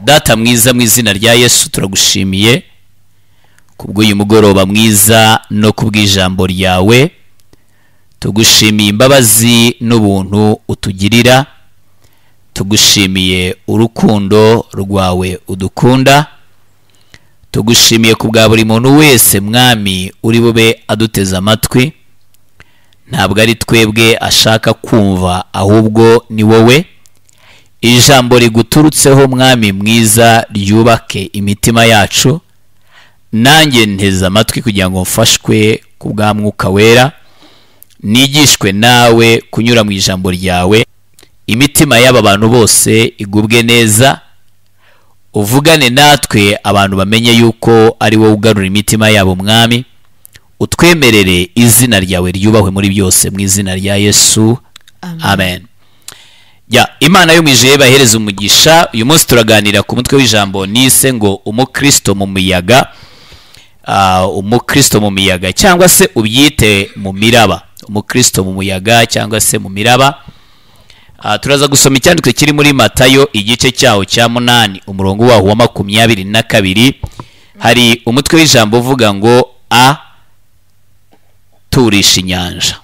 Data mwiza, mu izina rya Yesu turagushimiye kubw'uyu mugoroba mwiza no kubw'ijambo ryawe. Tugushimiye imbabazi n'ubuntu utugirira, tugushimiye urukundo rwawe udukunda, tugushimiye kubwa buri muntu wese Mwami uri bube aduteze amatwi. Ntabwo ari twebwe ashaka kumva, ahubwo ni wowe. Ijambo riguturutseho Mwami mwiza ryubake imitima yacu. Nanjye nteze amatwi kugira ngo mfashwe kubwa Mwuka Wera, nigishwe nawe kunyura mu ijambo ryawe. Imitima y'aba bantu bose igubwe neza, uvugane natwe abantu bamenye yuko ari wowe ugarura imitima yabo Mwami. Utwemerere izina ryawe ryubahwe muri byose, mu izina rya Yesu, amen. Ya Imana yo mu ijuru bahereza umugisha. Uyu munsi turaganira ku mutwe w'ijambo nise ngo umukristo mu miyaga. Umukristo mu miyaga cyangwa se ubyite mu miraba. Umukristo mu muyaga cyangwa se mu miraba. Turaza gusoma icyandiko kiri muri Matayo igice cyaho cya 8 umurongo waho wa 22. Hari umutwe w'ijambo uvuga ngo a turisha inyanja.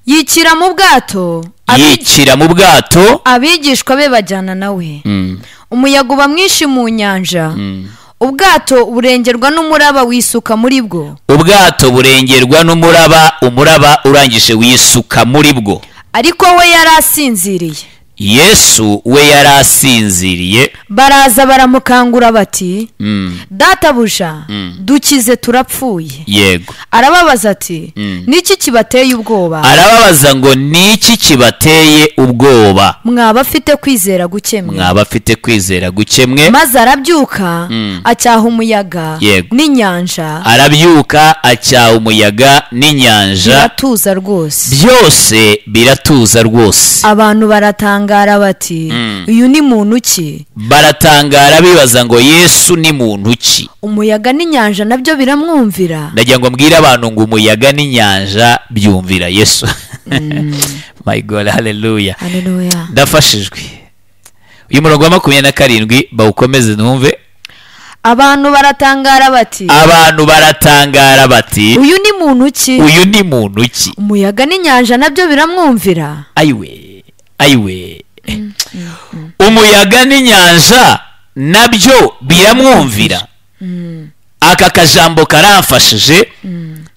Yikira mu bwato, yikira mu bwato, abigishwa be bajyana nawe. Umuyaga uba mwinshi mu nyanja, ubwato burengerwa n'umuraba wisuka muri bwo. Ubwato burengerwa n'umuraba, umuraba urangije wisuka muri bwo. Ariko we yarasinziriye. Yesu we yarasinziriye. Baraza baramukangura bati, databuja, dukize turapfuye. Yego. Arababaza ati, niki kibateye ubwoba? Arababaza ngo niki kibateye ubwoba? Mwaba afite kwizera gukemwe. Mwaba afite kwizera gukemwe. Maze arabyuka acyaha umuyaga n'inyanja. Arabyuka acyaha umuyaga n'inyanja. Biratuza rwose. Byose biratuza rwose. Abantu baratangara bati, uyu ni muntu ki? Baratangara bibaza ngo Yesu ni muntu ki? Umuyaga n'inyanja nabyo biramwumvira. Ndagira ngo mbwire abantu ngo umuyaga n'inyanja byumvira Yesu. My God, hallelujah. Hallelujah. Ndafashijwe. Uyu murongo wa 27 bawukomeze numve. Abantu baratangara bati, abantu baratangara bati, uyu ni muntu ki? Uyu ni muntu ki? Umuyaga n'inyanja nabyo biramwumvira. Ayiwe, ayiwe. Umuyaga n'inyanja nabyo biramwumvira. Aka kajambo karamfashije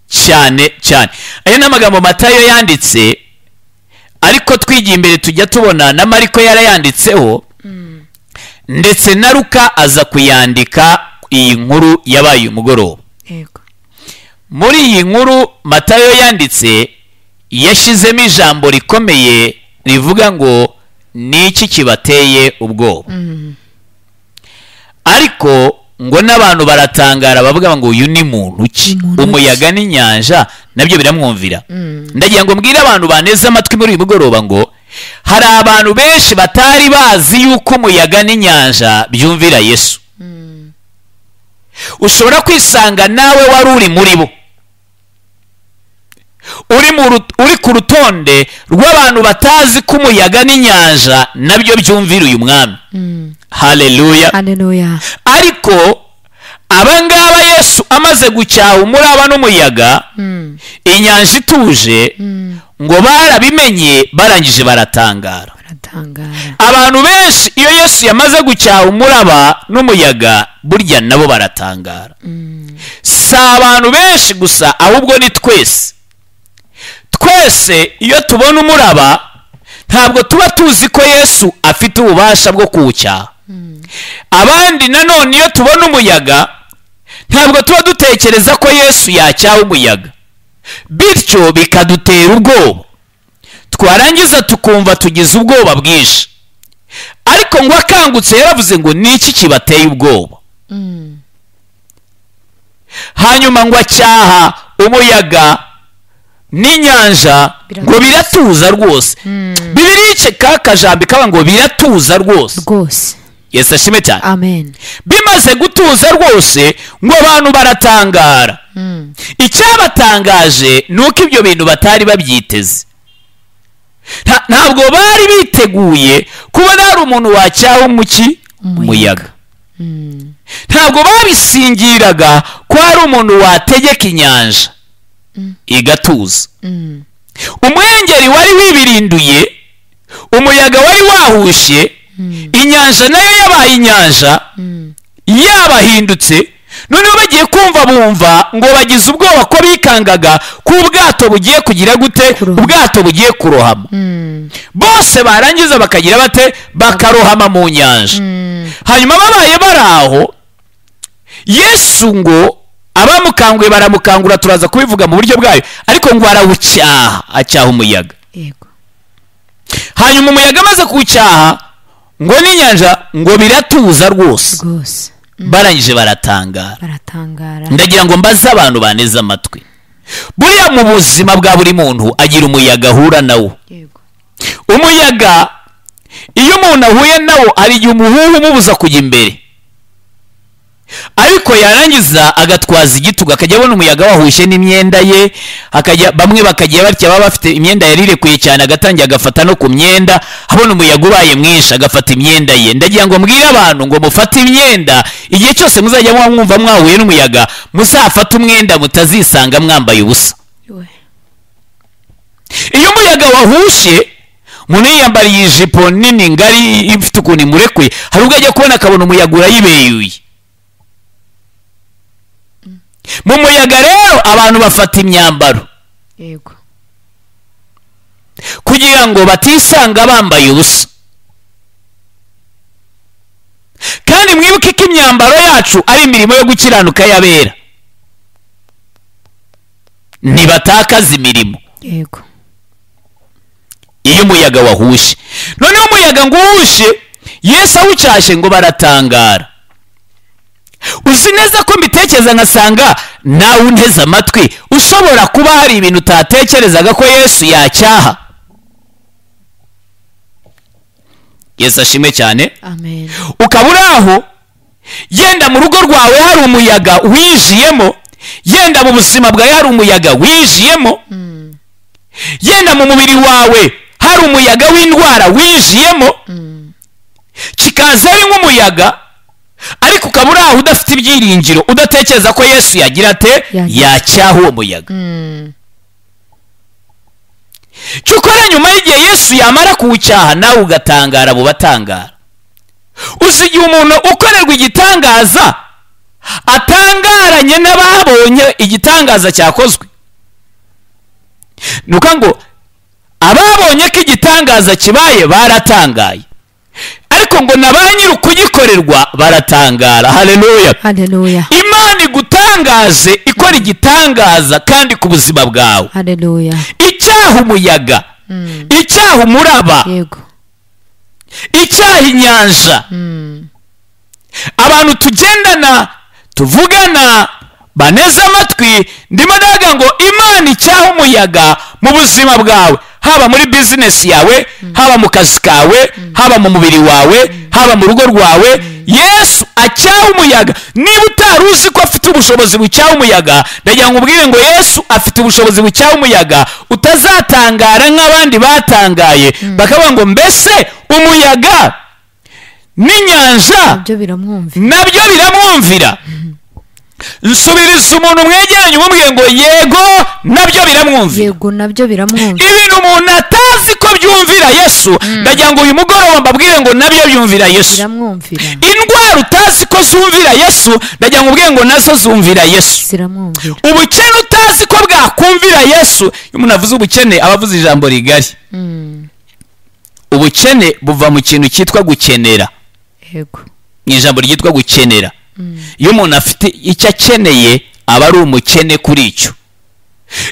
cyane cyane. Aya ni amagambo Matayo yanditse, ariko twigiye imbere tujya tubona na Mariko yarayanditseho, ndetse na Luka aza kuyandika iyi nkuru yabaye umugoroba. Muri iyi nkuru Matayo yanditse yashizemo ijambo rikomeye rivuga ngo niki kibateye ubwoba. Ariko ngo n'abantu baratangara bavuga ngo uyu ni muntu ki? Umuyaga n'inyanja nabyo biramwumvira. Ndagira ngo mbwire abantu baneze amatwi muri uyu mugoroba ngo hari abantu benshi batari bazi yuko umuyaga n'inyanja byumvira Yesu. Ushobora kwisanga nawe wari uri muri bo, uri ku rutonde rw'abantu batazi ko umuyaga n'inyanja nabyo byumvira uyu mwami. Hallelujah. Hallelujah. Ariko abangaba Yesu amaze gucyaha umuraba n'umuyaga, inyanja ituje, ngo barabimenye barangije baratangara. Abantu benshi iyo Yesu yamaze gucyaha umuraba n'umuyaga burya nabo baratangara. Si abantu benshi gusa, ahubwo ni twese. Twese iyo tubona umuraba ntabwo tuba tuzi ko Yesu afite ububasha bwo kuwucyaha. Abandi nanone iyo tubona umuyaga ntabwo tuba dutekereza ko Yesu yacyaha umuyaga, bityo bikadutera ubwoba. Twarangiza tukumva tugize ubwoba bwinshi. Ariko ngo akangutse yaravuze ngo niki kibateye ubwoba? Hanyuma ngo acyaha umuyaga n'inyanja ngo biratuza rwose. Bibiliya iceka akajambo kaba ngo biratuza rwose. Rwose. Yesu ashimwe cyane. Amen. Bimaze gutuza rwose ngo abantu baratangara. Icyabatangaje nuko ibyo bintu batari babyiteze. Ntabwo bari biteguye kubona hari umuntu wacyaha umuyaga. Ntabwo babisingiraga ko hari umuntu wategeka inyanja igatuza. Umuhengeri wari wibirinduye, umuyaga wari wahushye, inyanja nayo yabaye inyanja, yabahindutse. Noneho bagiye kumva bumva ngo bagize ubwoba ko bikangaga ko ubwato bugiye kugira gute, ubwato bugiye kurohama. Bose barangiza bakagira bate, bakarohama mu nyanja. Hanyuma babaye baraho, Yesu ngo abamukanguye baramukangura, turaza kubivuga mu buryo bwayo, ariko ngo arawucyaha, acyaha umuyaga. Yego. Hanyuma umuyaga amaze kuwucyaha ngo n'inyanja ngo biratuza rwose. Rwose. Barangije baratangara. Baratangara. Ndagira ngo mbaze abantu baneze amatwi. Buriya mu buzima bwa buri muntu agira umuyaga ahura nawo. Yego. Umuyaga iyo umuntu ahuye nawo ari igihe umuhuha umubuza kujya imbere, ariko yarangiza agatwaza igitugu, akajya abona umuyaga wahushye n'imyenda ye, akajya bamwe bakagiye batya baba bafite imyenda yarirekuye cyane, agatangira agafata no ku myenda, abona umuyaga ubaye mwinshi agafata imyenda ye. Ndagira ngo mbwire abantu ngo mufate imyenda, igihe cyose muzajya mwumva mwahuye n'umuyaga, muzafate umwenda mutazisanga mwambaye ubusa. Iyo umuyaga wahushye, umuntu yiyambariye ijipo nini ngari ifite ukuntu imurekuye, hari ubwo ajya kubona akabona umuyaga urayibeyuye. Mu muyaga rero abantu bafata imyambaro. Yego. Kugira ngo batisanga bambaye ubusa. Kandi mwibuke ko imyambaro yacu ari imirimo yo gukiranuka y'abera. Ntibatakaza imirimo. Yego. Iyo umuyaga wahushye. Noneho umuyaga ngo uhushye, Yesu awucyashye ngo baratangara. Uzi neza ko mbitekereza ngasanga nawe unteze amatwi ushobora kuba hari ibintu utatekerezaga ko Yesu yacyaha. Yesu ashimwe cyane. Amen. Ukaba uri aho, yenda mu rugo rwawe hari umuyaga winjiyemo, yenda mu buzima bwawe hari umuyaga winjiyemo, yenda mu mubiri wawe hari umuyaga w'indwara winjiyemo, kikaza ari nk'umuyaga, ariko ukaba uri aho udafite ibyiringiro, udatekereza ko Yesu yagira ate, yacyaha uwo muyaga. Cyukora nyuma y'igihe Yesu yamara kuwucyaha, nawe ugatangara mu batangara. Uzi igihe umuntu ukorerwa igitangaza atangaranye n'ababonye igitangaza cyakozwe? Nuko ngo ababonye ko igitangaza kibaye baratangaye, ariko ngo na ba nyiri kugikorerwa baratangara. Haleluya. Haleluya. Imana igutangaze ikora igitangaza kandi ku buzima bwawe. Haleluya. Icyaha umuyaga, icyaha umuraba, yego, icyaha inyanja. Abantu tugendana, tuvugana, baneze amatwi, ndimo ndavuga ngo Imana icyaha umuyaga mu buzima bwawe, haba muri business yawe, haba mu kazi kawe, haba mu mubiri wawe, haba mu rugo rwawe. Yesu acyaha umuyaga. Niba utari uzi ko afite ubushobozi bucyaha umuyaga, ndagira ngo ubwire ngo Yesu afite ubushobozi bucyaha umuyaga, utazatangara nk'abandi batangaye bakavuga ngo mbese umuyaga n'inyanja nabyo biramwumvira, nabyo biramwumvira. Nsubiriza umuntu mwegeranye umubwiye ngo yego nabyo biramwumvira. Yego nabyo biramwumvira. Ibintu umuntu atazi ko byumvira Yesu, ndagira ngo uyu mugoroba mbabwire ngo nabyo byumvira Yesu. Biramwumvira. Indwara utazi ko zumvira Yesu, ndagira ngo ubwiye ngo nazo zumvira Yesu. Ziramwumvira. Ubukene utazi ko bwakumvira Yesu. Iyo umuntu avuze ubukene aba avuze ijambo rigari. Ubukene buva mu kintu cyitwa gukenera. Yego. Ni ijambo ryitwa gukenera. Iyo umuntu afite icyo akeneye aba ari umukene kuri icyo.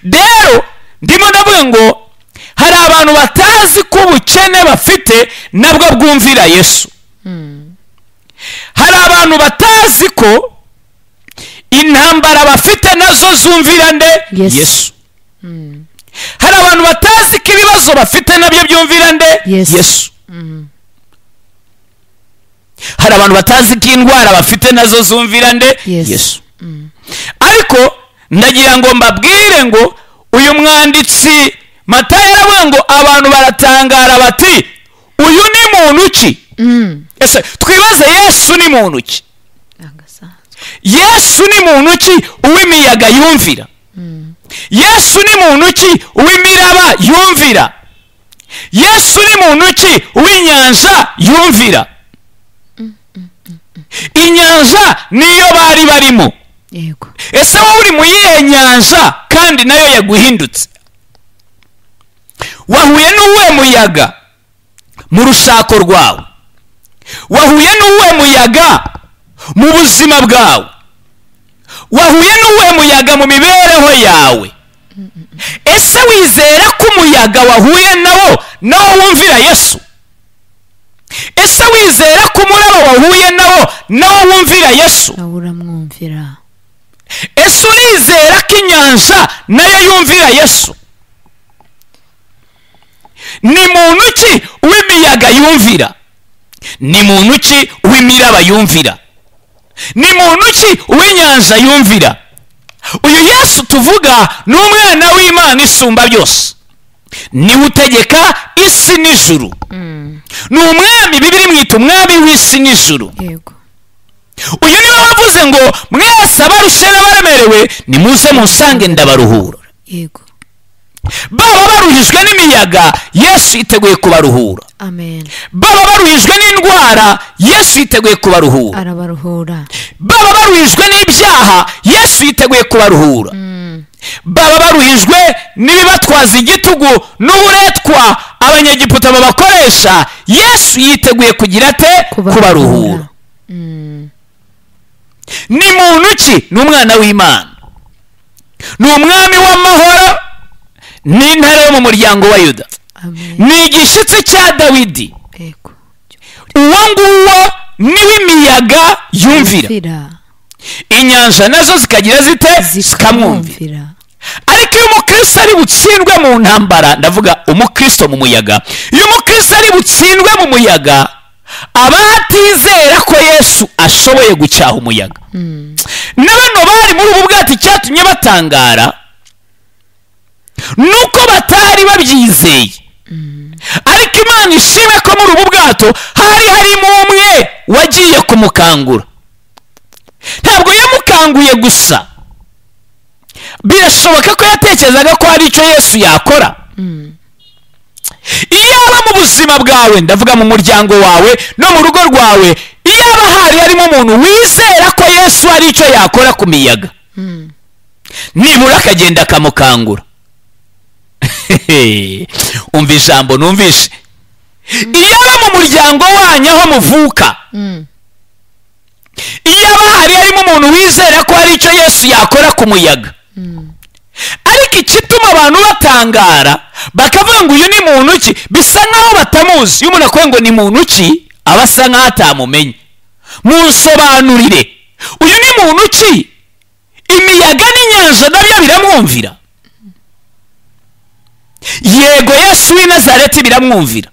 Rero ndimo ndavuga ngo hari abantu batazi ko ubukene bafite nabwo bwumvira Yesu. Hari abantu batazi ko intambara bafite nazo zumvira nde? Yesu. Hari abantu batazi ko ibibazo bafite nabyo byumvira nde? Yesu. Hari abantu batazi ko indwara bafite nazo zumvira nde? Yesu. Ariko ndagira ngo mbabwire ngo uyu mwanditsi Matayo aravuga ngo abantu baratangara bati uyu ni muntu ki? Ese twibaze, Yesu ni muntu ki? Yesu ni muntu ki uw'imiyaga yumvira? Yesu ni muntu ki uw'imiraba yumvira? Yesu ni muntu ki uw'inyanja yumvira? Inyanja niyo bari barimo. Yego. Ese wowe uri mu yihe nyanja kandi nayo yaguhindutse? Wahuye n'uwe muyaga mu rushako rwawe? Wahuye n'uwe muyaga mu buzima bwawe? Wahuye n'uwe muyaga mu mibereho yawe? Ese wizera ko umuyaga wahuye nawo nawo wumvira Yesu? Ese wizera ko umuraba wahuye nawo nawo wumvira Yesu? Uramwumvira. Ese urizera ko inyanja nayo yumvira Yesu? Ni muntu ki uw'imiyaga yumvira? Ni muntu ki uw'imiraba yumvira? Ni muntu ki uw'inyanja yumvira? Uyu Yesu tuvuga ni umwana w'Imana isumba byose, niwe utegeka isi n'ijuru. Ni umwami, Bibiliya imwita umwami w'isi n'ijuru. Yego. Uyu niwe wavuze ngo mwese abarushye n'abaremerewe nimuze munsange ndabaruhura. Yego. Baba baruhijwe n'imiyaga, Yesu yiteguye kubaruhura. Amen. Baba baruhijwe n'indwara, Yesu yiteguye kubaruhura. Arabaruhura. Baba baruhijwe n'ibyaha, Yesu yiteguye kubaruhura. Baba baruhijwe n'ibibatwaza igitugu n'uburetwa abanyegiputa babakoresha, Yesu yiteguye kugira ate? Kubaruhura. Ni muntu ki? Ni umwana w'Imana, ni umwami w'amahoro, ni intare yo mu muryango wa Yuda, ni igishyitsi cya Dawidi. Uwo nguwo niwe imiyaga yumvira, inyanja nazo zikagira zite? Zikamwumvira. Ariko iyo umukristo ari butsindwe mu ntambara, ndavuga umukristo mu muyaga, iyo umukristo ari butsindwe mu muyaga, aba atizera ko Yesu ashoboye gucyaha umuyaga. Na bano bari muri ubu bwato, icyatumye batangara nuko batari babyizeye. Ariko Imana ishimwe ko muri ubu bwato hari harimo umwe wagiye kumukangura. Ntabwo yamukanguye gusa, birashoboka ko yatekerezaga ko hari icyo Yesu yakora. Iyaba mu buzima bwawe, ndavuga mu muryango wawe no mu rugo rwawe, iyaba hari harimo umuntu wizera ko Yesu hari icyo yakora ku miyaga, nibura akagenda akamukangura. Umva ijambo numvishe. Iyaba mu muryango wanyu aho muvuka, iyaba hari harimo umuntu wizera ko hari icyo Yesu yakora ku muyaga. Ariko igituma abantu batangara bakavuga ngo uyu ni muntu ki, bisa nkaho batamuzi. Iyo umuntu akubwiye ngo ni muntu ki, aba asa nkaho atamumenye. Munsobanurire, uyu ni muntu ki? Imiyaga n'inyanja nabyo biramwumvira. Yego, Yesu w'i Nazareti biramwumvira.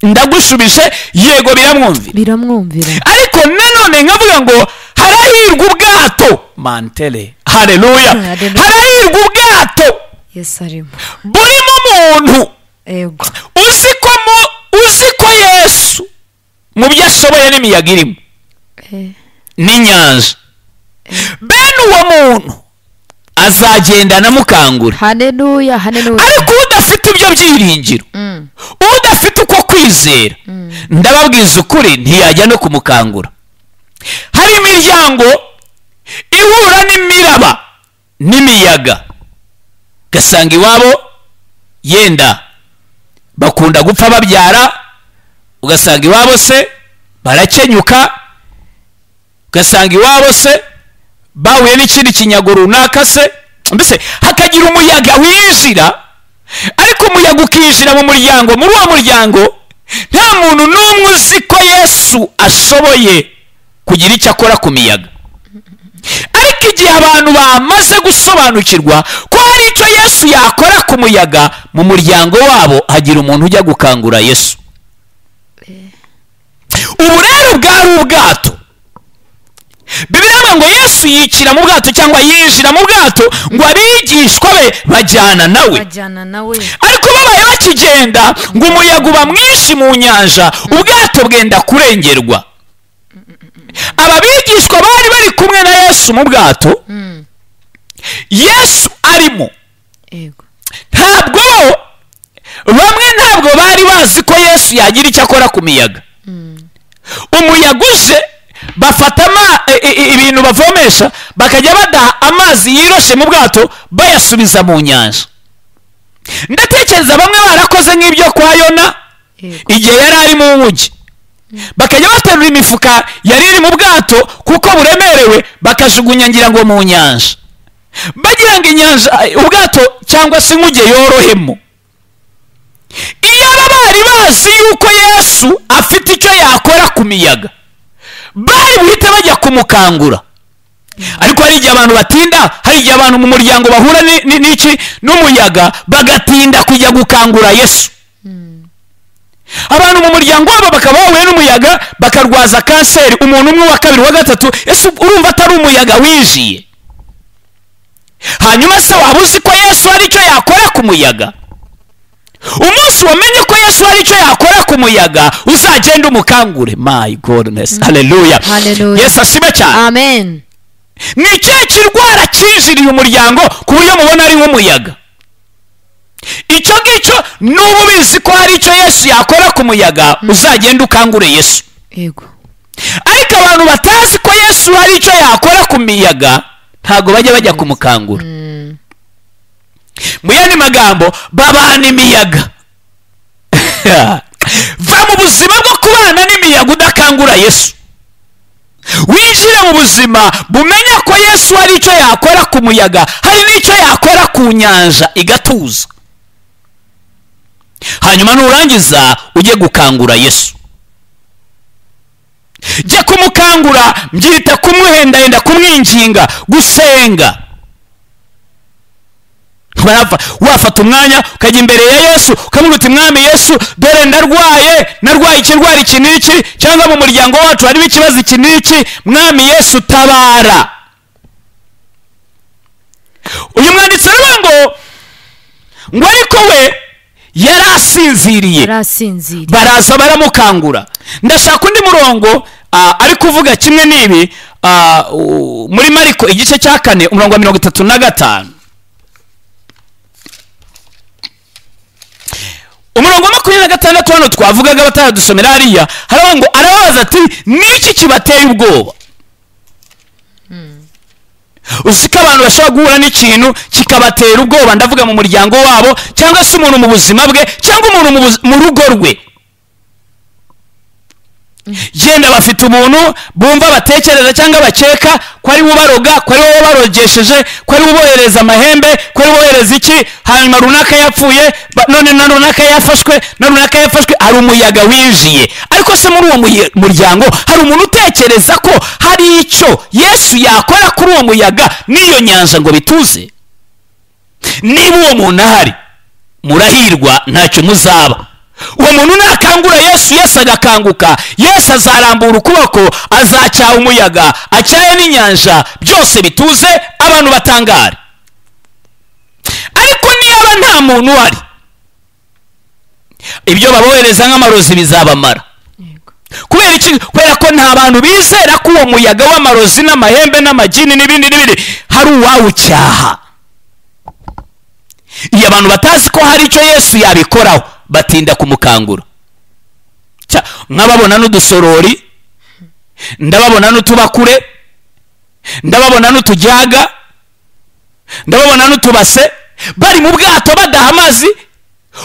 Ndagushubije, yego biramwumvira. Biramwumvira. Ariko nanone nkavuga ngo harahirwa ubwato mantele. Haleluya. Harahirwa ubwato Yesu arimo, burimo umuntu. Yego. Uzi ko Yesu mu byo ashoboye n'imiyaga irimo n'inyanja, bene uwo muntu azagenda anamukangura. Haleluya, haleluya. Ariko udafite ibyo byiringiro, udafite uko kwizera, ndababwiza ukuri ntiyajya no kumukangura. Hari imiryango ihura n'imiraba n'imiyaga, gasanga iwabo yenda bakunda gupfa babyara, ugasanga iwabo se barakenyuka, ugasanga iwabo se bahuye n'ikindi kinyago runaka se, mbese hakagira umuyaga winjira. Ariko umuyaga ukinjira mu muryango, muri uwo muryango nta muntu n'umwe uzi ko Yesu ashoboye kugira icyo akora ku miyaga. Ariko igihe abantu bamaze gusobanukirwa ko hari icyo Yesu yakora ku muyaga, mu muryango wabo hagira umuntu ujya gukangura Yesu. Ubu rero bwari ubwato. Bibiliya Haravuga ngo Yesu yikira mu bwato cyangwa yinjira mu bwato, ngo abigishwa be bajyana nawe. Ariko babaye bakigenda ngo umuyaga uba mwinshi mu nyanja, ubwato bwenda kurengerwa. Aba bigishwa bari bari kumwe na Yesu mu bwato, Yesu arimo. Ntabwo bamwe ntabwo bari bazi ko Yesu yagira icyo akora ku miyaga. Umuyaga uje bafata ibintu bavomesha, bakajya badaha amazi yiroshe mu bwato bayasubiza mu nyanja. Ndatekereza bamwe barakoze nk'ibyo kwa Yona igihe yari ari mu nkuge, bakajya baterura imifuka yari iri mu bwato kuko buremerewe, bakajugunya ngira ngo mu nyanja, bagira ngo inyanja ubwato cyangwa se inkuge yorohemo. Iyo bari bazi yuko Yesu afite icyo yakora ku miyaga, bari buhite bajya kumukangura. Ariko hari igihe abantu batinda, hari igihe abantu mu muryango bahura n'iki n'umuyaga bagatinda kujya gukangura Yesu. Abantu mu muryango wabo bakaba bahuye n'umuyaga bakarwaza kanseri, umuntu umwe wa kabiri wa gatatu. Yesu urumva atari umuyaga winjiye. Hanyuma se waba uzi ko Yesu hari icyo yakora ku muyaga? Umunsi wamenye ko Yesu hari icyo yakora ku muyaga, uzagenda umukangure. My goodness, hallelujah. Yesu ashimwe cyane. Amen. Ni ikihe kirwara cyinjiriye umuryango ku buryo mubona ari nk'umuyaga? Icyo ngicyo nuba ubizi ko hari icyo Yesu yakora ku muyaga, uzagenda ukangure Yesu. Yego. Ariko abantu batazi ko Yesu hari icyo yakora ku miyaga, ntago bajya bajya kumukangura. Mu yandi magambo, babana imiyaga. Va mu buzima bwo kubana n'imiyaga udakangura Yesu. Winjire mu buzima bumenya ko Yesu hari icyo yakora ku muyaga, hari n'icyo yakora ku nyanja igatuza. Hanyuma nurangiza ujye gukangura Yesu. Jya kumukangura, mbyita kumuhendahenda, kumwinginga, gusenga. Wafata umwanya ukajya imbere ya Yesu ukamubwira uti Mwami Yesu, dore ndarwaye, narwaye ikirwara iki n'iki, cyangwa mu muryango wacu harimo ikibazo iki n'iki, Mwami Yesu tabara. Uyu mwanditsi aravuga ngo ariko we yari asinziriye, baraza baramukangura. Ndashaka undi murongo ari kuvuga kimwe n'ibi, muri Mariko igice cya 4 umurongo wa 35. Umurongo wa 26 hano twavugaga bataradusomera hariya, haravuga ngo arabaza ati niki kibateye ubwoba? Uziko abantu bashobora guhura n'ikintu kikabatera ubwoba, ndavuga mu muryango wabo, cyangwa se umuntu mu buzima bwe, cyangwa umuntu mu rugo rwe. Yenda bafite umuntu bumva batekereza cyangwa bakeka ko ari ubaroga, ko ari wowe barogesheje, ko ari ubohereza amahembe, ko ari ubohereza iki, hanyuma runaka yapfuye, none na runaka yafashwe, na runaka yafashwe, hari umuyaga winjiye. Ariko se muri uwo muryango hari umuntu utekereza ko hari icyo Yesu yakora kuri uwo muyaga n'iyo nyanja ngo bituze? Niba uwo muntu ahari, murahirwa, ntacyo muzaba. Uwo muntu nakangura Yesu, Yesu agakanguka, Yesu azarambura ukuboko, azacyaha umuyaga, acyaye n'inyanja, byose bituze, abantu batangare. Ariko niba nta muntu uhari, ibyo babohereza nk'amarozi bizabamara. Kubera iki? Kubera ko nta bantu bizera ko uwo muyaga w'amarozi n'amahembe n'amagini n'ibindi n'ibindi hari uwawucyaha. Iyo abantu batazi ko hari icyo Yesu yabikoraho, batinda kumukangura. Nkababona n'udusorori, ndababona n'utubakure, ndababona n'utujyaga, ndababona n'utubase, bari mu bwato badaha amazi.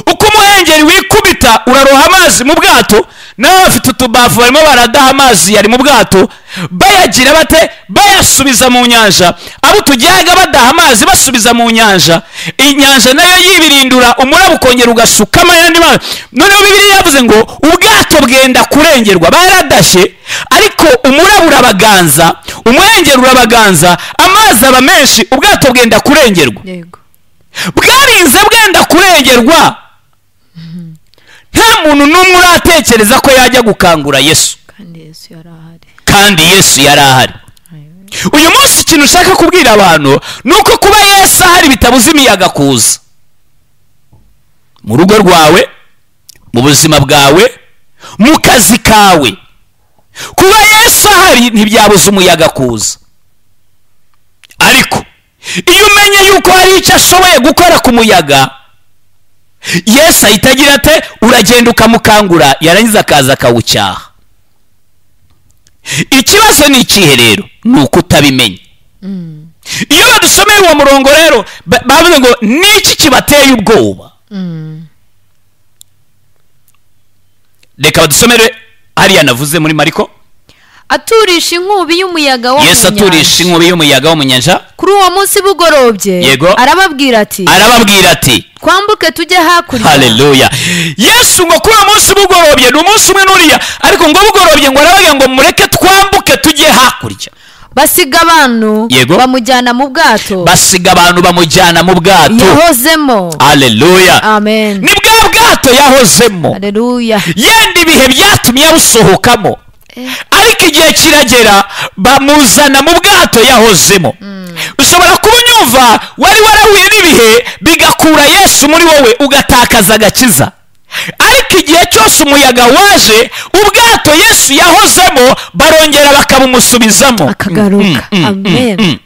Uko umuhengeri wikubita uraroha amazi mu bwato, nabo bafite utubafu barimo baradaha amazi yari mu bwato, bayagira bate? Bayasubiza mu nyanja. Abo tujyaga badaha amazi basubiza mu nyanja, inyanja nayo yibirindura, umuraba ukongera ugasukama yandi mazi. Noneho Bibiliya yavuze ngo ubwato bwenda kurengerwa, baradashye, ariko umuraba urabaganza, umuhengeri urabaganza, amazi aba menshi, ubwato bwenda kurengerwa. Bwarinze bwenda kurengerwa, nta muntu n'umwe uratekereza ko yajya gukangura Yesu, kandi Yesu yari ahari. Uyu munsi ikintu ushaka kubwira abantu ni uko kuba Yesu ahari bitabuza imiyaga kuza mu rugo rwawe, mu buzima bwawe, mu kazi kawe. Kuba Yesu ahari ntibyabuza umuyaga kuza, ariko iyo umenye yuko hari icyo ashoboye gukora ku muyaga, Yesu ahita agira ate? Uragenda ukamukangura, yarangiza akaza akawucyaha. Ikibazo ni ikihe rero? Ni uko utabimenya. Iyo badusomeye uwo murongo rero bavuze ngo niki kibateye ubwoba? Reka badusomere hariya navuze muri Mariko. Aturisha inkubi y'umuyaga wo mu nyanja. Yesu aturisha inkubi y'umuyaga wo mu nyanja. Kuri uwo munsi bugorobye arababwira ati, arababwira ati twambuke tujye hakurya. Haleluya. Yesu ngo kuri uwo munsi bugorobye, ni umunsi umwe nuriya, ariko ngo bugorobye ngo arababwira ngo mureke twambuke tujye hakurya. Basiga abantu bamujyana mu bwato. Basiga abantu bamujyana mu bwato yahozemo. Haleluya. Amen. Ni bwa bwato yahozemo. Haleluya. Yenda ibihe byatumye abusohokamo, ariko igihe kiragera bamuzana mu bwato yahozemo. Ushobora kuba unyumva wari warahuye n'ibihe bigakura Yesu muri wowe, ugatakaza agakiza, ariko igihe cyose umuyaga waje, ubwato Yesu yahozemo barongera bakabumusubizamo, akagaruka. Amen.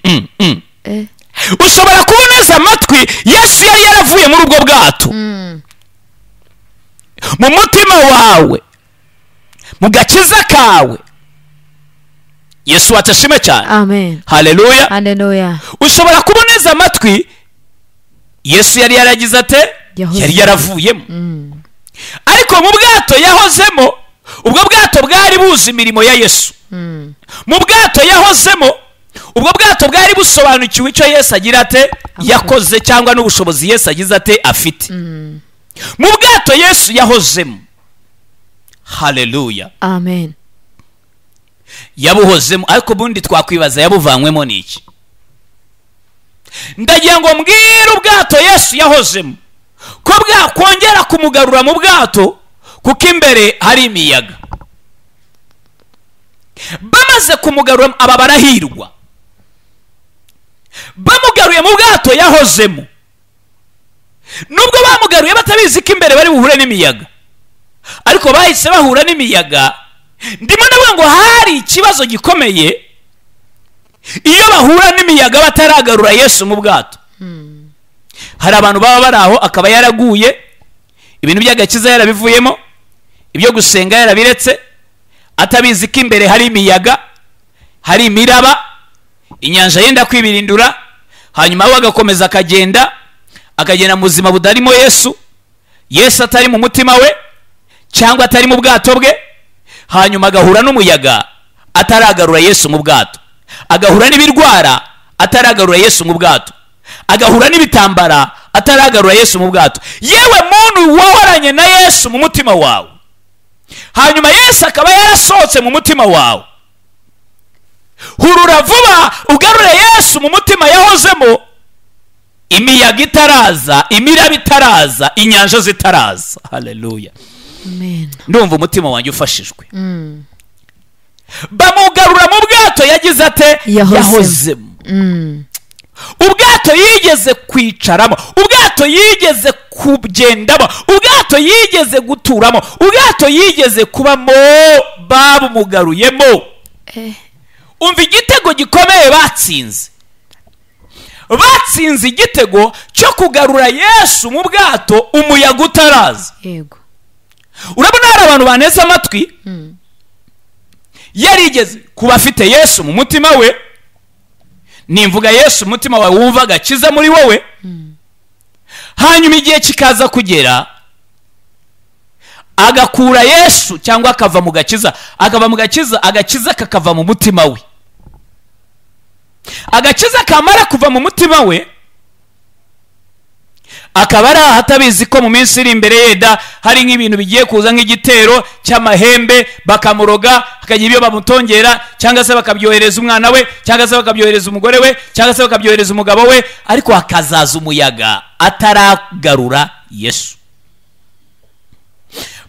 Ushobora kuboneza amatwi, Yesu yari yaravuye muri ubwo bwato. Mu mutima wawe, mu gakiza kawe, Yesu atashime cyane. Amen. Haleluya. Haleluya. Ushobora kuboneza amatwi, Yesu yari yaragize ate? Yari yaravuyemo. Ariko mu bwato yahozemo, ubwo bwato bwari buzi imirimo ya Yesu. Mu bwato yahozemo, ubwo bwato bwari busobanukiwe icyo Yesu agira ate yakoze, cyangwa n'ubushobozi Yesu agize ate afite. Mu bwato Yesu yahozemo. Haleluya. Amen. Yabuhozemo, ariko bundi twakwibaza yabuvanywemo niki? Ndagira ngo mbwire ubwato Yesu yahozemo ko bwakongera kumugarura mu bwato, kuko imbere hari imiyaga. Bamaze kumugarura, aba barahirwa. Bamugaruye mu bwato yahozemo, nubwo bamugaruye batabizi ko imbere bari buhure n'imiyaga, ariko bahise bahura n'imiyaga. Ndimo ndavuga ngo hari ikibazo gikomeye iyo bahura n'imiyaga bataragarura Yesu mu bwato. Hari abantu baba bari aho akaba yaraguye, ibintu by'agakiza yarabivuyemo, ibyo gusenga yarabiretse, atabizi ko imbere hari imiyaga, hari imiraba, inyanja yenda kwibirindura, hanyuma we agakomeza akagenda, akagenda mu buzima budarimo Yesu, Yesu atari mu mutima we cyangwa atari mu bwato bwe, hanyuma agahura n'umuyaga ataragarura Yesu mu bwato, agahura n'ibirwara ataragarura Yesu mu bwato, agahura n'ibitambara ataragarura Yesu mu bwato. Yewe muntu wahoranye na Yesu mu mutima wawe, hanyuma Yesu akaba yarasohotse mu mutima wawe, hurura vuba ugarure Yesu mu mutima yahozemo, imiyaga itaraza, imiraba itaraza, inyanja zitaraza. Haleluya. Amen. Ndumva umutima wanjye ufashijwe. Bamugarura mu bwato yagize ate? Yahozemo. Ubwato yigeze kwicaramo, ubwato yigeze kugendamo, ubwato yigeze guturamo, ubwato yigeze kubamo, babumugaruyemo. Umva igitego gikomeye batsinze. Batsinze igitego cyo kugarura Yesu mu bwato umuyaga utaraza. Yego. Urabona hari abantu baneza amatwi, yarigeze kuba afite Yesu mu mutima we. Nimvuga Yesu umutima wawe wumva agakiza muri wowe, hanyuma igihe kikaza kugera agakura Yesu cyangwa akava mu gakiza, akava mu gakiza, agakiza kakava mu mutima we. Agakiza kamara kuva mu mutima we, akaba ari ahatabizi ko mu minsi iri imbere yeda hari nk'ibintu bigiye kuza nk'igitero cy'amahembe, bakamuroga, hakagira ibyo bamutongera, cyangwa se bakabyohereza umwana we, cyangwa se bakabyohereza umugore we, cyangwa se bakabyohereza umugabo we, ariko hakazaza umuyaga ataragarura Yesu.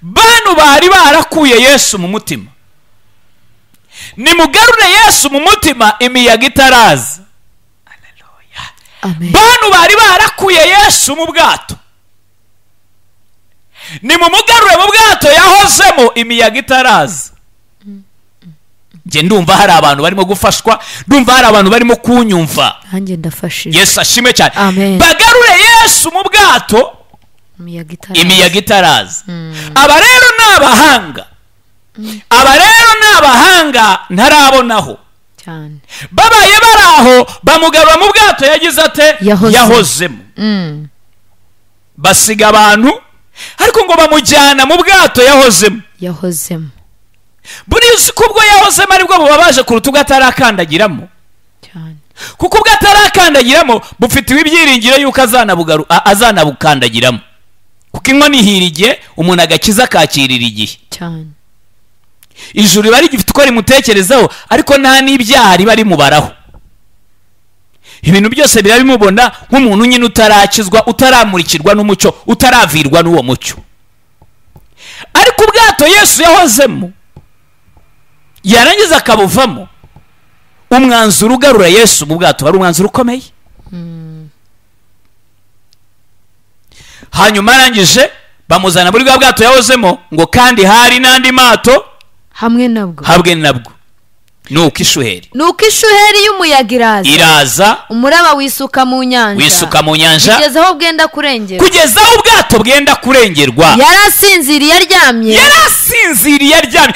Bano bari barakuye Yesu mu mutima. Nimugarure Yesu mu mutima imiyaga itaraza. Amen. Bantu bari barakuye Yesu mu bwato, nimumugarure mu bwato yahozemo imiyaga itaraza. Njye ndumva hari abantu barimo gufashwa, ndumva hari abantu barimo kunyumva. Nanjye ndafashije. Yesu ashimwe cyane. Amen. Bagarure Yesu mu bwato imiyaga itaraza. Aba rero ni abahanga. Aba rero ni abahanga ntarabonaho cyane. Babaye baraho bamugarura mu bwato yagize ate? Yahozemo. Basiga abantu, ariko ngo bamujyana mu bwato yahozemo. Yahozemo. Buri uzi ko ubwo yahozemo aribwo bubabaje kuruta ubwo atarakandagiramo. Cyane. Kuko ubwo atarakandagiramo bufitiwe ibyiringiro yuko azanabukandagiramo. Kuko inkoni ihira igihe, umuntu agakiza akakirira igihe. Cyane. Ijuru riba rigifite uko rimutekerezaho, ariko nta n'ibyaha riba rimubaraho. Ibintu byose birabimubona nk'umuntu nyine utarakizwa, utaramurikirwa n'umucyo, utaravirwa n'uwo mucyo. Ariko ubwato Yesu yahozemo yarangiza akabuvamo, umwanzuro ugarura Yesu mu bwato wari umwanzuro ukomeye. Hanyuma arangije bamuzana muri bwa bwato yahozemo, ngo kandi hari n'andi mato hamwe nabwo. Hamwe nabwo. Nuko ishuheri. Nuko ishuheri y'umuyaga iraza. Umuraba wisuka mu nyanja. Wisuka mu nyanja. Kugeza aho bwenda kurengerwa. Kugeza aho ubwato bwenda kurengerwa. Yarasinziriye aryamye. Yarasinziriye aryamye.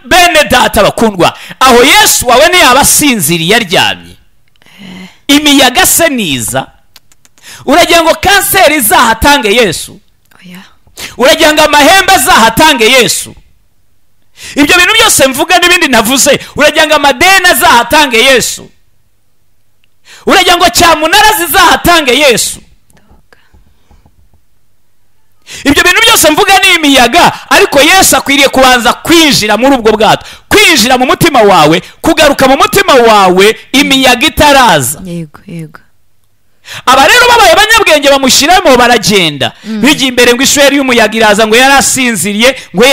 Bene data bakundwa, aho Yesu wawe ntiyaba asinziriye aryamye. Imiyaga se niza. Uragira ngo kanseri izahatange Yesu? Oya. Uragira ngo amahembe azahatange Yesu? Ibyo bintu byose mvuga n'ibindi navuze, uragira ngo amadeni azahatange Yesu? Uragira ngo cyamunara zizahatange Yesu? Ibyo bintu byose mvuga ni imiyaga, ariko Yesu akwiriye kubanza kwinjira muri ubwo bwato, kwinjira mu mutima wawe, kugaruka mu mutima wawe imiyaga itaraza. Yego, yego. Aba rero babaye abanyabwenge bamushyiramo baragenda. Bigiye imbere ngo ishuheri y'umuyaga iraza, ngo yarasinziriye, ngo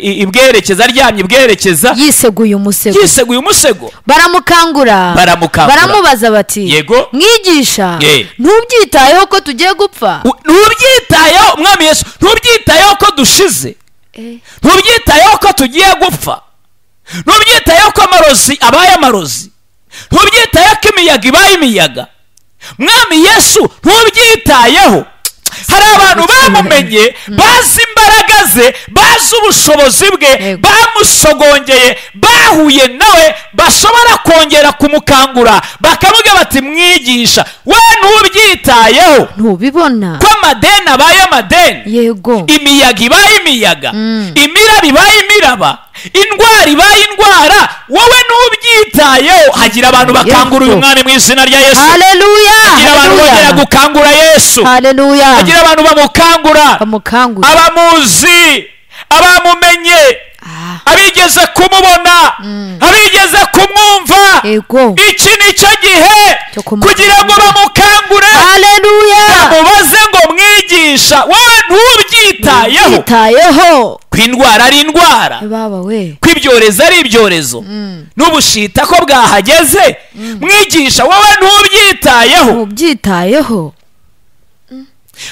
ibwerekeza aryamye ibwerekeza, yiseguye umusego. Yiseguye umusego. Baramukangura. Baramubaza bati, yego, mwigisha, ntubyitayeho ko tugiye gupfa? Ntubyitayeho Mwami Yesu, ntubyitayeho ko dushize, ntubyitayeho ko tugiye gupfa, ntubyitayeho ko amarozi abaye amarozi, ntubyitayeho ko imiyaga ibaye imiyaga. Mwami Yesu ntubyitayeho. Hari abantu bamumenye, bazi imbaraga ze, bazi ubushobozi bwe, bamusogongeye, bahuye nawe, bashobora kongera kumukangura bakavuga bati, mwigisha, we ntubyitayeho, ntubibona ko amadeni abaye amadeni, yego, imiyaga ibaye imiyaga, imiraba ibaye imiraba, indwara ibaye indwara, wowe ntubyitayeho. Hagira abantu bakangura uyu mwami mu izina rya Yesu. Haleluya. Hagira abantu bongera gukangura Yesu. Haleluya. Hagira abantu bamukangura, abamuzi, abamumenye, abigeze kumubona, abigeze kumwumva. Iki ni cyo gihe kugira ngo bamukangure. Haleluya. Bamubaze ngo, mwigisha, wowe ntubyitayeho ko indwara ari indwara, ko ibyorezo ari ibyorezo, n'ubushita ko bwahageze, mwigisha, wowe ntubyitayeho. Ntubyitayeho.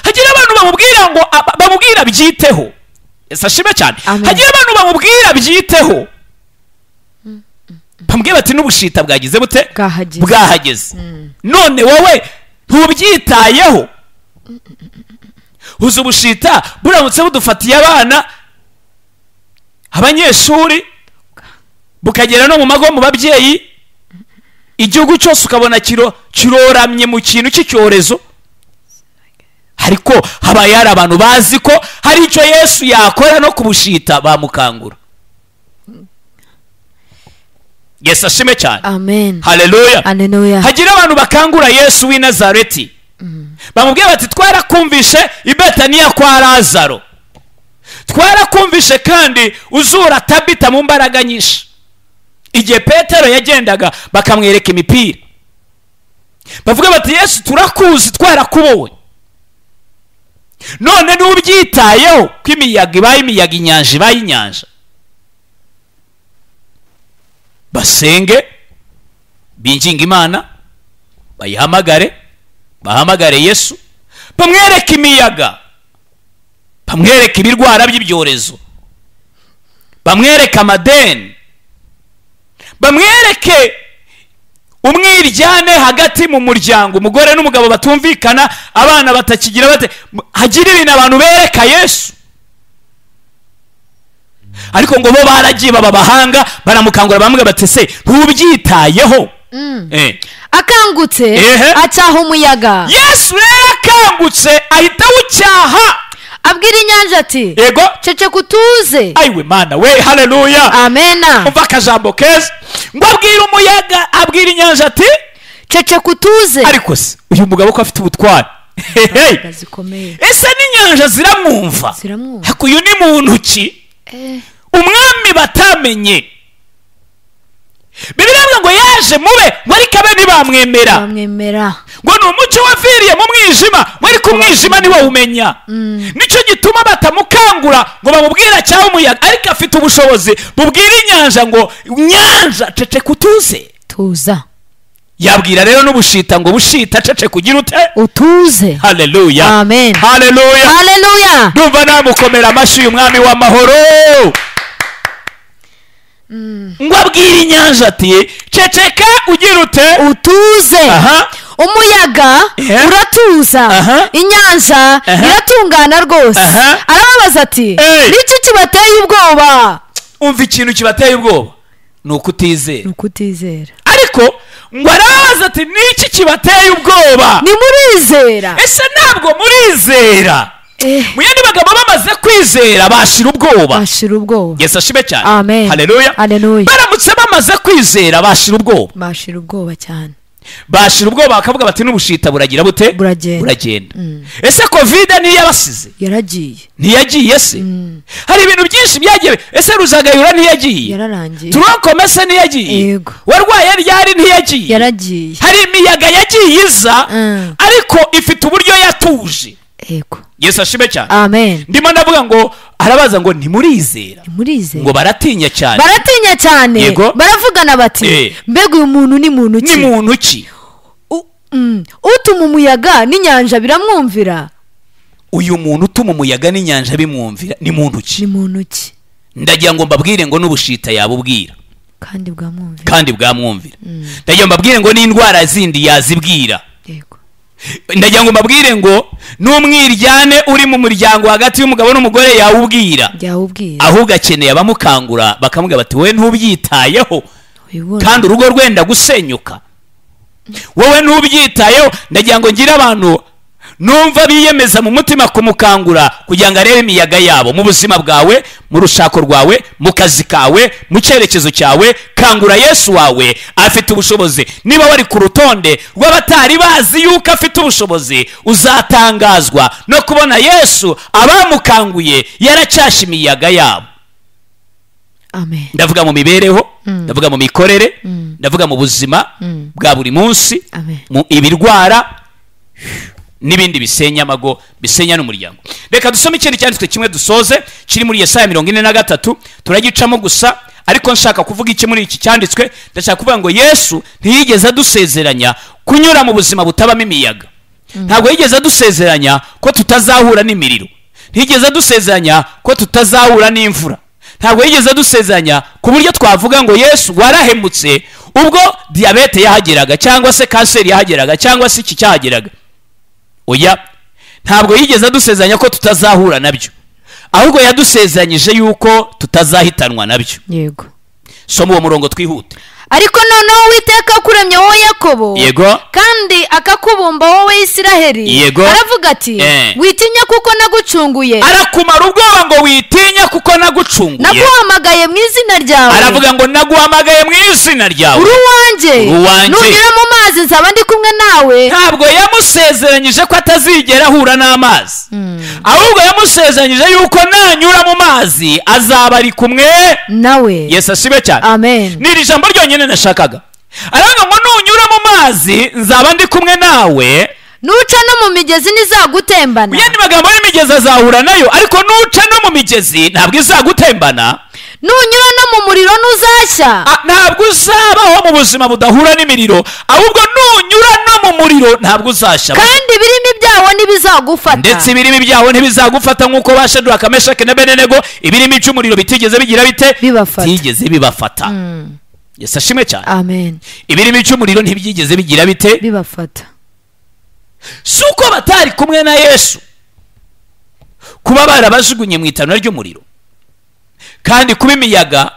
Hagira abantu bamubwira ngo bamubwira byiteho. Yesu ashimwe cyane. Hagira abantu bamubwira byiteho, bamubwira bati n'ubushita bwagize bute? Bwahageze. None wowe ntubyitayeho. Uzi ubushita buramutse budufatiye abana, abanyeshuri, bukagera no mu mago mu babyeyi, igihugu cyose ukabona kiroramye mu kintu cy'icyorezo. Ariko habaye hari abantu bazi ko hari icyo Yesu yakora no kubushita, bamukangura. Yesu ashimwe cyane. Amen. Haleluya. Haleluya. Hagira abantu bakangura Yesu w'i Nazareti, bamubwira bati, twarakumvishe i Betaniya kwa Lazaro, twarakumvishe kandi uzura Tabita mu mbaraga nyinshi. Igihe Petero yagendaga bakamwereka imipira, bavuga bati, Yesu turakuzi, twarakubonye, none ntubyitayeho ko imiyaga ibaye imiyaga, inyanja ibaye inyanja. Basenge, binginga Imana, bayihamagare, bahamagare Yesu, bamwereke imiyaga, bamwereke ibirwara by'ibyorezo, bamwereke amadeni, bamwereke umwiryane hagati mu muryango, umugore n'umugabo batumvikana, abana batakigira bate, hagira ibintu abantu bereka Yesu. Ariko ngo bo baragiye baba bahanga, baramukangura bamwe batese ntubyitayeho. Akangutse acyaha umuyaga. Yesu rero akangutse ahita awucyaha, abwira inyanja ati yego ceceka utuze. Ayiwe Mana we, haleluya, amena. Umva akajambo keza, ngo abwira umuyaga, abwira inyanja ati ceceka utuze. Ariko se uyu mugabo ko afite ubutwari, ese n'inyanja ziramwumva? Ariko uyu ni muntu ki? Umwami batamenye. Bibiliya ivuga ngo yaje mube, ngo ariko abe ntibamwemera. Ngo ni umucyo waviriye mu mwijima, ngo ariko umwijima niwo umenya. Nicyo gituma batamukangura ngo bamubwira cyangwa umuyaga, ariko afite ubushobozi bubwira inyanja ngo nyanja ceceka utuze. Tuza. Yabwira rero n'ubushita ngo bushita ceceka ugira ute? Utuze. Haleluya. Amen. Haleluya. Haleluya. Ndumva namukomera amashyi uyu mwami w'amahoro. Ngo abwira inyanja ati ceceka ugira ute? Utuze. Umuyaga uratuza, inyanja iratungana rwose. Arababaza ati niki kibateye ubwoba? Umva ikintu kibateye ubwoba ni ukutizera. Ni ukutizera. Ariko ngo arababaza ati niki kibateye ubwoba? Ni murizera. Ese ntabwo murizera? Mu yandi magambo bamaze kwizera bashira ubwoba. Bashira ubwoba. Yesu ashime cyane. Amen. Haleluya. Haleluya. Baramutse bamaze kwizera bashira ubwoba. Bashira ubwoba cyane. Bashira ubwoba bakavuga bati n'ubushita buragira bute? Buragenda. Ese Covid ntiyabasize? Yaragiye. Ntiyagiye se? Hari ibintu byinshi byagiye. Ese Ruzagayura ntiyagiye? Yararangiye. Turokomese ntiyagiye? Warwaye ryari ntiyagiye? Yaragiye. Hari imiyaga yagiye iza, ariko ifite uburyo yatuje. Yego. Yesu ashime cyane. Amen. Ndimo ndavuga ngo arabaza ngo ntimurizera. Ntimurizera. Ngo baratinya cyane. Baratinya cyane. Baravugana bati mbega uyu muntu ni muntu ki? Ni muntu ki? Utuma umuyaga n'inyanja biramwumvira. Uyu muntu utuma umuyaga n'inyanja bimwumvira ni muntu ki? Ni muntu ki? Ndagira ngo mbabwire ngo n'ubushita yabubwira. Kandi bwamwumvira. Kandi bwamwumvira. Ndagira ngo mbabwire ngo n'indwara zindi yazibwira. Yego. Ndagira ngo mbabwire ngo n'umwiryane uri mu muryango hagati y'umugabo n'umugore yawubwira. Ahubwo akeneye abamukangura bakamubwira bati wowe ntubyitayeho, kandi urugo rwenda gusenyuka, wowe ntubyitayeho. Ndagira ngo ngire abantu numva biyemeza mu mutima kumukangura kugira ngo arebe imiyaga yabo mu buzima bwawe, mu rushako rwawe, mu kazi kawe, mu cyerekezo cyawe. Kangura Yesu wawe, afite ubushobozi. Niba wari ku rutonde rw'abatari bazi yuko afite ubushobozi, uzatangazwa no kubona Yesu abamukanguye yaracyashe imiyaga yabo. Amen. Ndavuga mu mibereho, ndavuga mu mikorere, ndavuga mu buzima bwa buri munsi, mu ibirwara n'ibindi bisenya amago, bisenya n'umuryango. Reka dusome ikindi cyanditswe kimwe dusoze, kiri muri Yesaya 43, turagicamo gusa, ariko nshaka kuvuga iki muri iki cyanditswe. Ndashaka kuvuga ngo Yesu ntiyigeze adusezeranya kunyura mu buzima butabamo imiyaga. Ntabwo yigeze adusezeranya ko tutazahura n'imiriro. Ntiyigeze adusezeranya ko tutazahura n'imvura. Ntabwo yigeze adusezeranya ku buryo twavuga ngo Yesu warahemutse ubwo diyabete yahageraga, cyangwa se kanseri yahageraga, cyangwa se iki cyahageraga. Oya, ntabwo yigeze adusezeranya ko tutazahura nabyo, ahubwo yadusezeranyije yuko tutazahitanwa nabyo. Yego. Soma uwo murongo twihute. Ariko noneho Uwiteka akuremye wowe Yakobo, yego, kandi akakubumba wowe Isiraheli, yego, aravuga ati witinya kuko nagucunguye. Arakumara ubwoba ngo witinya kuko nagucunguye. Naguhamagaye mu izina ryawe. Aravuga ngo naguhamagaye mu izina ryawe. Uri uwanjye. Nunyura mu mazi nzaba ndi kumwe nawe. Ntabwo yamusezeranyije ko atazigera ahura n'amazi, ahubwo yamusezeranyije yuko nanyura mu mazi azaba ari kumwe nawe. Yesu ashimwe cyane. Amen. Ni iri jambo ryonyine nashakaga. Aravuga ngo nunyura mu mazi nzaba ndi kumwe nawe, nuca no mu migezi ntizagutembana. Mu yandi magambo y'imigezi azahura nayo, ariko nuca no mu migezi ntabwo izagutembana. Nunyura no mu muriro ntuzashya. Ntabwo Ntabwo uzabaho mu buzima budahura n'imiriro, ahubwo nunyura no mu muriro ntabwo uzashya. Kandi ibirimi byawo ntibizagufata. Ndetse ibirimi byawo ntibizagufata, nk'uko ba Shadraka, Meshaki na Bedenego ibirimi by'umuriro bitigeze bigira bite? Bibafata. Bitigeze bibafata. Yesu ashimwe cyane. Amen. Ibirimi by'umuriro ntibyigeze bigira bite? Bibafata. Si uko batari kumwe na Yesu, kuba barabajugunye mu itanura ry'umuriro kandi kuba imiyaga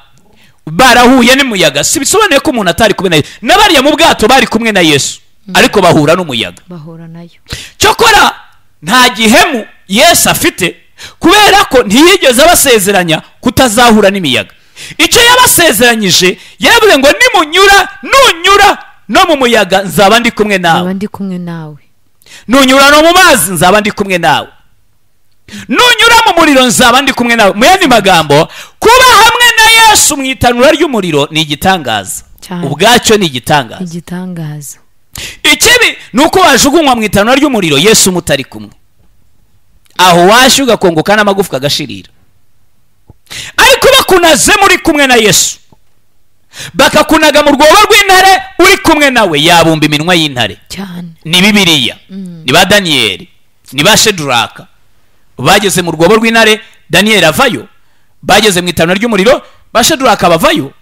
barahuye n'umuyaga, si bisobanuye ko umuntu atari kumwe na Yesu. N'abariya mu bwato bari kumwe na Yesu, ariko bahura n'umuyaga. Bahura nayo. Cyokora nta gihemu Yesu afite, kubera ko ntiyigeze abasezeranya kutazahura n'imiyaga. Icyo yabasezeranyije, yaravuze ngo nimunyura, nunyura no mu muyaga nzaba ndi kumwe nawe. Nzaba ndi kumwe nawe. Nunyura no mu mazi nzaba ndi kumwe nawe. Nunyura mu muriro nzaba ndi kumwe nawe. Mu yandi magambo, kuba hamwe na Yesu mu itanura ry'umuriro ni igitangaza. Cyane. Ubwacyo ni igitangaza. Igitangaza. Ikibi ni uko wajugunywa mu itanura ry'umuriro Yesu mutari kumwe, aho washya ugakongoka n'amagufwa agashirira. Ariko bakunaze muri kumwe na Yesu, bakakunaga mu rwobo rw'intare uri kumwe nawe, yabumba iminwa y'intare. Cyane. Ni Bibiliya, ni ba Daniyeli, ni ba Sheduraka bageze mu rwobo rw'intare, Daniyeli avayo. Bageze mu itanura ry'umuriro, ba Sheduraka bavayo.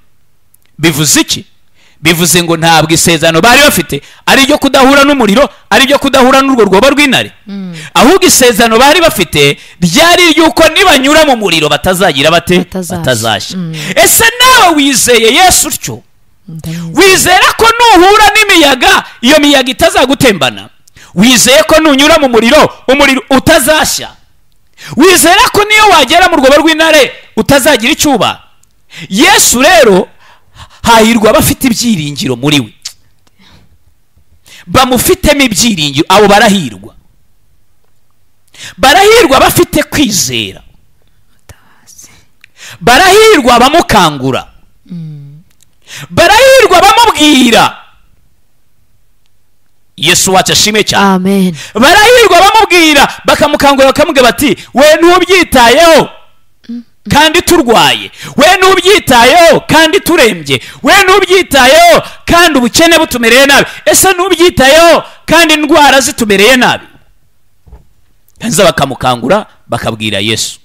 Bivuze iki? Bivuze ngo ntabwo isezerano bari bafite ari iryo kudahura n'umuriro, ari iryo kudahura n'urwo rwobo rw'intare, ahubwo isezerano bari bafite ryari iry'uko nibanyura mu muriro batazagira bate? Batazashya. Batazashya. Ese nawe wizeye Yesu utyo? Ndamwizeye. Wizera ko nuhura n'imiyaga iyo miyaga itazagutembana? Wizeye ko nunyura mu muriro umuriro utazashya? Wizera ko niyo wagera mu rwobo rw'intare utazagira icyo uba? Yesu rero, hahirwa abafite ibyiringiro muri we, bamufitemo ibyiringiro, abo barahirwa. Barahirwa bafite kwizera, barahirwa bamukangura, barahirwa bamubwira. Yesu wacu ashimwe cyane. Amen. Barahirwa bamubwira, bakamukangura, bakamubwira bati: "We ntubyitayeho kandi turwaye, we ntubyitayeho kandi turembye, we ntubyitayeho kandi ubukene butumereye nabi, ese ntubyitayeho kandi indwara zitumereye nabi?" Hanze bakamukangura, bakabwira Yesu.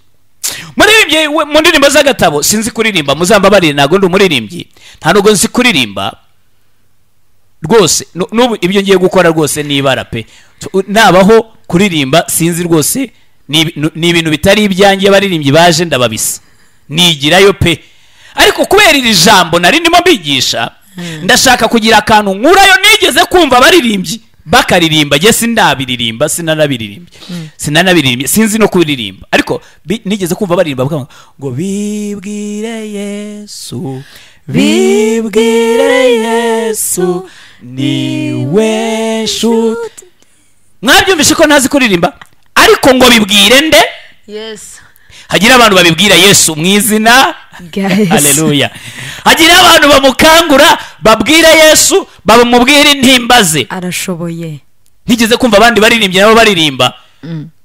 Muririmbyi mu ndirimbo z'agatabo, sinzi kuririmba, muzambabarire, ntabwo ndi umuririmbyi, nta nubwo nzi kuririmba rwose. N'ubu ibyo ngiye gukora rwose nibara pe. Nabaho kuririmba sinzi rwose, ni ibintu bitari ibyanjye. Abaririmbyi baje ndababisa, nigirayo pe. Ariko kubera iri jambo nari ndimo mbigisha, ndashaka kugira akantu nkurayo nigeze kumva abaririmbyi bakaririmba. Jye sindabiririmba, sinanabiririmbye, sinanabiririmbye, sinzi no kuririmba, ariko nigeze kumva baririmba bakavuga ngo: "Bibwire Yesu, bibwire Yesu, niwe nshuti." Mwabyumvishe ko ntazi kuririmba, ariko ngo bibwire nde? Yesu. Hagira abantu babibwira Yesu mu izina rya Yesu. Haleluya! Hagira abantu bamukangura, babwira Yesu, bamubwira intimba ze. Arashoboye. Ntigeze kumva abandi baririmbye nabo baririmba.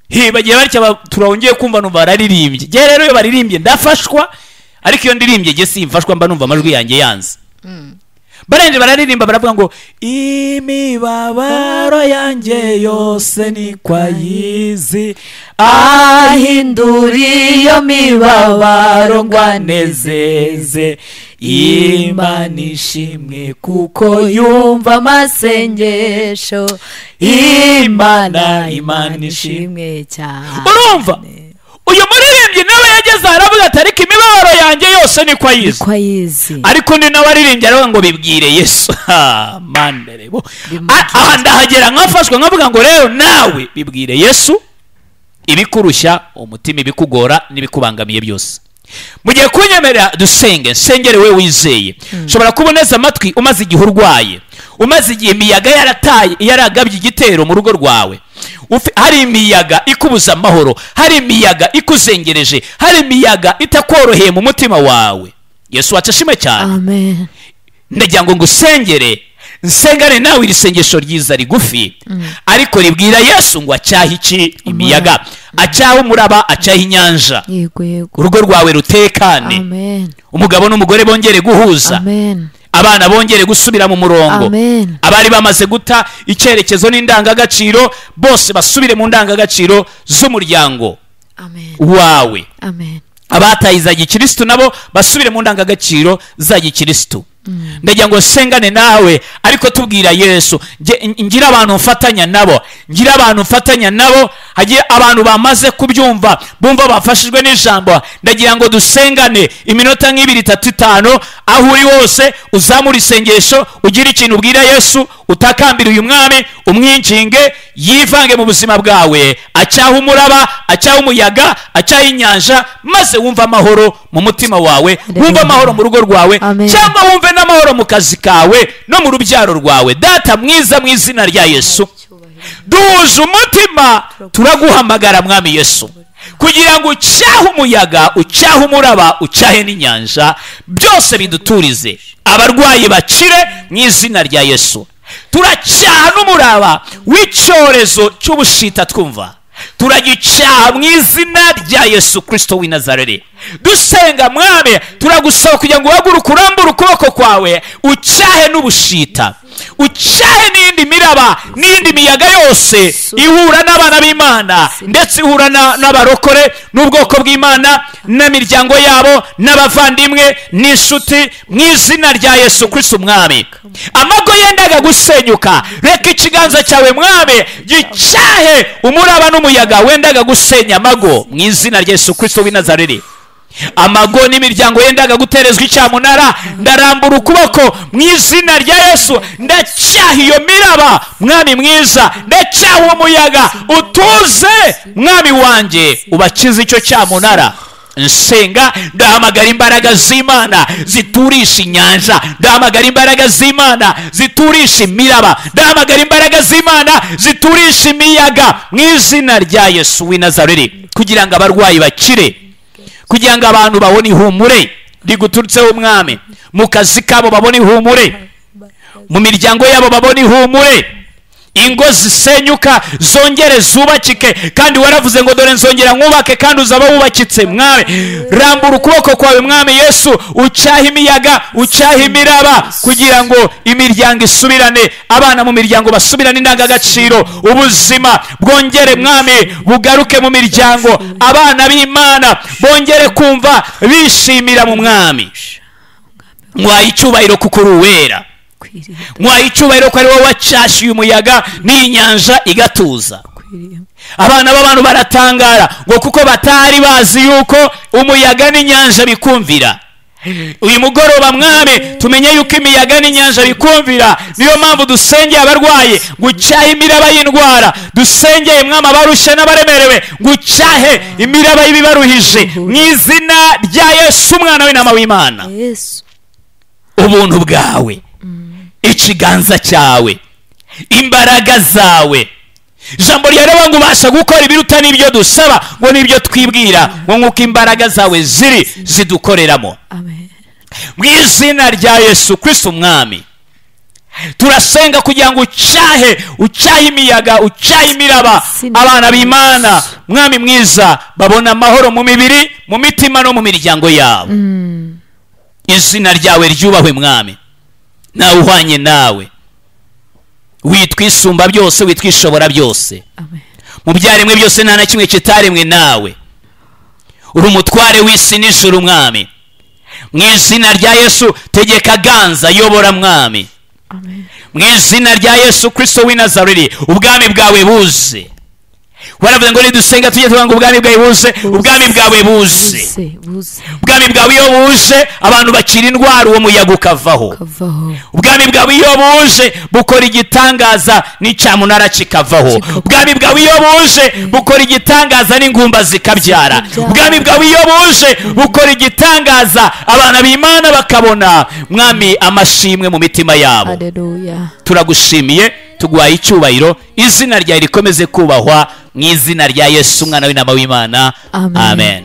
He, bagiye batya turongeye kumva numva bararirimbye. Njye rero iyo baririmbye ndafashwa, ariko iyo ndirimbye jye simfashwa, mba numva amajwi yanjye yanze. Barangije bararirimba, baravuga ngo: "Imibabaro yanjye yose ni kwayizi, ahindura iyo mibabaro ngo anezeze, Imana ishimwe kuko yumva amasengesho, Imana, Imana, Imana Imana ishimwe." ishimwe cyane. Urumva uyu muririmbyi nawe yageze aha aravuga ati: "Ariko imibabaro yanjye yose niko ayizi." Ko ayizi. Ariko undi nawe aririmbye aravuga ngo: "Bibwire Yesu." Ha, manderebo. Bimubwire. Aha ndahagera nkafashwa, nkavuga ngo rero nawe bibwire Yesu ibikurushya umutima, ibikugora n'ibikubangamiye byose. Mugiye kunyemerera dusenge, nsengere we wizeye. Ushobora kuba uneze amatwi, umaze igihe urwaye, umaze igihe imiyaga yarataye, yaragabye igitero mu rugo rwawe. Hari imiyaga ikubuza amahoro, hari imiyaga ikuzengereje, hari imiyaga itakoroheye mu mutima wawe. Yesu wacu ashimwe cyane. Amen. Ndagira ngo ngusengere, nsengane nawe iri sengesho ryiza rigufi, ariko ribwira Yesu ngo acyahe iki? Imiyaga, acyahe umuraba, acyahe inyanja. Yego. Urugo rwawe rutekane. Amen. Umugabo n'umugore bongere guhuza. Amen. Abana bongere gusubira mu murongo. Abari bamaze guta icyerekezo n'indangagaciro bose basubire mu ndangagaciro z'umuryango wawe. Abataye za gikristo nabo basubire mu ndangagaciro za gikristo. Ndagira ngo sengane nawe, ariko tubwira Yesu, ngira abantu mfatanya nabo, ngira abantu mfatanya nabo, hagiye abantu bamaze kubyumva, bumva bafashijwe n'ijambo. Ndagira ngo dusengane iminota nk'ibiri, itatu, itanu, aho uri wose uzamura isengesho, ugira ikintu ubwira Yesu, utakambira uyu mwami, umwinginge yivange mu buzima bwawe, acyaha umuraba, acyaha umuyaga, acyaha inyanja, maze wumva amahoro mu mutima wawe, wumva amahoro mu rugo rwawe, cyangwa wumve n'amahoro mu kazi kawe no mu rubyaro rwawe. Data mwiza, mu izina rya Yesu, duhuje umutima turaguhamagara mwami Yesu, kugira ngo ucyahe umuyaga, ucyahe umuraba, ucyahe n'inyanja, byose biduturize, abarwayi bakire mu izina rya Yesu. Turacyaha n'umuraba w'icyorezo cy'ubushita twumva, turagicyaha mu izina rya Yesu Kristo w'i Nazareti. Dusenga mwami, turagusaba kugira ngo uhaguruke, urambure ukuboko kwawe, ucyahe n'ubushita, ucyahe n'indi miraba n'indi miyaga yose ihura n'abana b'Imana, ndetse ihura n'abarokore n'ubwoko bw'Imana n'imiryango yabo n'abavandimwe n'inshuti, mu izina rya Yesu Kristo umwami. Amago yendaga gusenyuka, reka ikiganza cyawe mwami gicyahe umuraba n'umuyaga wendaga gusenya amago, mu izina rya Yesu Kristo w'i Nazareti. Amago n'imiryango yendaga guterezwa icyamunara, ndarambura ukuboko mu izina rya Yesu, ndacyaha iyo miraba mwami mwiza, ndacyaha uwo muyaga, utuze mwami wanjye, ubakize icyo cyamunara. Nsenga, ndahamagara imbaraga z'Imana ziturisha inyanja, ndahamagara imbaraga z'Imana ziturisha imiraba, ndahamagara imbaraga z'Imana ziturisha imiyaga, mu izina rya Yesu w'i Nazareti, kugira ngo abarwayi bakire, kugira ngo abantu babone ihumure riguturutseho umwami, mu kazi kabo babone ihumure, mu miryango yabo babone ihumure, ingo zisenyuka zongere zubakike, kandi waravuze ngo dore nzongera nkubake kandi uzaba wubakitse. Mwami, rambura ukuboko kwawe mwami Yesu, ucyahe imiyaga, ucyahe imiraba, kugira ngo imiryango isubirane, abana mu miryango basubirane indangagaciro, ubuzima bwongere mwami bugaruke mu miryango, abana b'Imana bongere kumva bishimira mu mwami. Mwaye icyubahiro kuko uri uwera, mwaye icyubahiro ko ari wowe wacyashyuye umuyaga n'inyanja igatuza. Abana b'abantu baratangara ngo kuko batari bazi yuko umuyaga n'inyanja bikumvira. Uyu mugoroba mwami tumenye yuko imiyaga n'inyanja bikumvira. Niyo mpamvu dusengeye abarwayi ngo ucyahe imiraba y'indwara, dusengeye mwami abarushye n'abaremerewe ngo ucyahe imiraba y'ibibaruhije, mu izina rya Yesu umwana w'intama w'Imana. Ubuntu bwawe, ikiganza cyawe, imbaraga zawe, ijambo ryawe ngo ubasha gukora ibiruta n'ibyo dusaba ngo n'ibyo twibwira, ngo nk'uko imbaraga zawe ziri zidukoreramo. Mu izina rya Yesu Kristo umwami, turasenga kugira ngo ucyahe, ucyahe imiyaga, ucyahe imiraba, abana b'Imana mwami mwiza babona amahoro mu mibiri, mu mitima no mu miryango yabo. Izina ryawe ryubahwe mwami, nawe uhwanye nawe, witwisumba byose, witwishobora byose. Mu byaremwe byose nta na kimwe kitaremwe nawe, uri umutware w'isi n'ijuru mwami. Mu izina rya Yesu tegeka, ganza, yobora mwami. Mu izina rya Yesu Kristo w'i Nazareti, ubwami bwawe buze. Waravuze ngo nidusenga tujye tuvuga ngo ubwami bwawe buze, ubwami bwawe buze, ubwami bwawe iyo buje abantu bakira indwara, uwo muyaga ukavaho. Ubwami bwawe iyo buje bukora igitangaza n'icyamunara kikavaho. Ubwami bwawe iyo buje bukora igitangaza n'ingumba zikabyara. Ubwami bwawe iyo buje bukora igitangaza abana b'Imana bakabona mwami amashimwe mu mitima yabo. Turagushimiye, tuguhaye icyubahiro, izina ryawe rikomeze kubahwa, mu izina rya Yesu umwana w'intama w'Imana. Amen.